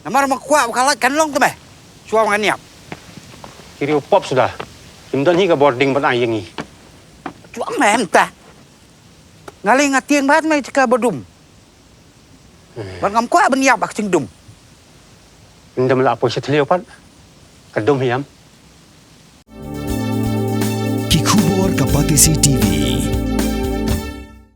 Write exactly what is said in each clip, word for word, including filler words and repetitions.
Namar ma kwah ba ka lait kan long te me. Shuwa ngan ïap. Ki riew pop suda. Kim don hi ka bording ban ai ïa ngi. Chuang me mynta. Nga lei nga tieng bad me jaka ba dum. Bad ngam kwah ban ïap bad ka jingdum. Ynda me la poi sha thliew pat. Ka dum hiam. Ki khubor ka Batesi T V.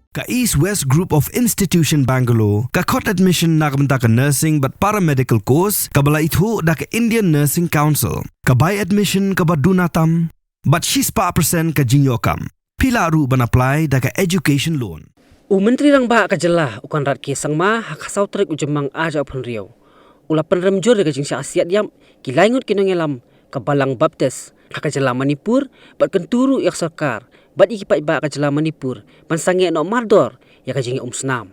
Ka East West Group of Institution Bangalore ka khot admission na ka bynta ka nursing bad paramedical course kaba la ithuh da ka Indian Nursing Council. Ka bai admission kaba duna tam bad shispah percent ka jingïoh kam. Phi lah ruh ban apply da ka education loan. U Myntri Rangbah ka jylla u Conrad K Sangma ha ka saw tarik u Jymmang arhajar arphew hynriew u la pynrem jur ïa ka jingshah siat ïap ki lai ngut ki nongïalam ka Balang Baptist ha ka jylla Manipur bad kyntu ruh ïa ka sorkar bad ïa ki paidbah ka jylla Manipur ban sangeh noh mardor ïa ka jingïaumsnam.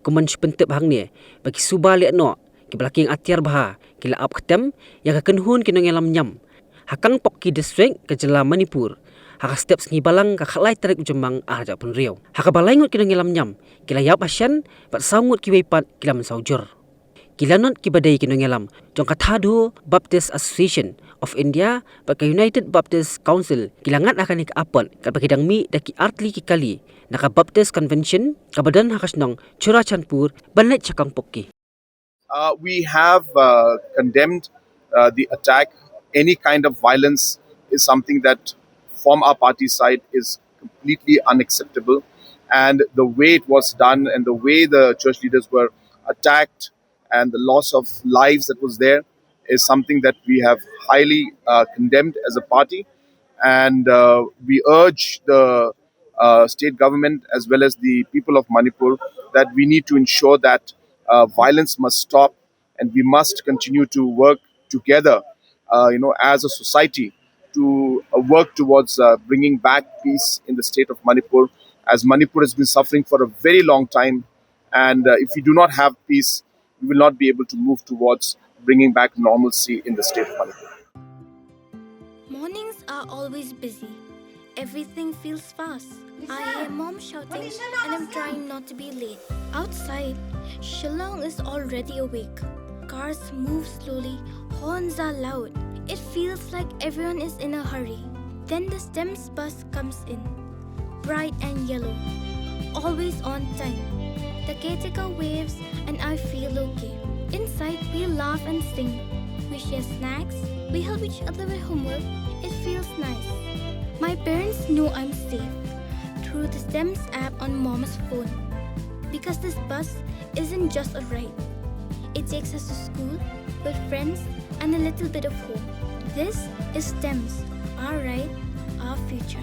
Kumban shu pyntip hangne ba ki suba leh noh kiba la kieng atiar bha ki la ap ktem ïa ka kynhun ki nongïalam niam ha Kangpokpi District ka jylla Manipur ha ka step sngi Balang ka khatlai tarik u Jymmang arhajar arphew hynriew ha kaba lai ngut ki nongïalam niam ki la ïap ha shen bad saw ngut kiwei pat ki la mynsaw jur. Ki lanot kiba dei ki nongïalam jong ka Thadou Baptist Association of India bad ka United Baptist Council ki la ngat ha kane ka apot katba ki dang mih da ki artylli ki kali na ka Baptist Convention kaba don ha ka shnong Churachandpur ban leit sha Kangpokpi. Uh, we have uh, condemned uh, the attack. Any kind of violence is something that, from our party side, is completely unacceptable. And the way it was done and the way the church leaders were attacked and the loss of lives that was there is something that we have highly uh, condemned as a party. And uh, we urge the uh, state government as well as the people of Manipur that we need to ensure that uh, violence must stop and we must continue to work together, uh, you know, as a society to uh, work towards uh, bringing back peace in the state of Manipur, as Manipur has been suffering for a very long time. And uh, if we do not have peace, we will not be able to move towards bringing back normalcy in the state of Manipur. Mornings are always busy. Everything feels fast. I hear mom shouting and I'm trying not to be late. Outside, Shillong is already awake. Cars move slowly, horns are loud. It feels like everyone is in a hurry. Then the STEMS bus comes in, bright and yellow. Always on time. The caretaker waves and I feel okay. Inside, we laugh and sing. We share snacks. We help each other with homework. It feels nice. My parents know I'm safe through the STEMS app on mom's phone. Because this bus isn't just a ride, it takes us to school, with friends, and a little bit of home. This is STEMS, our ride, our future.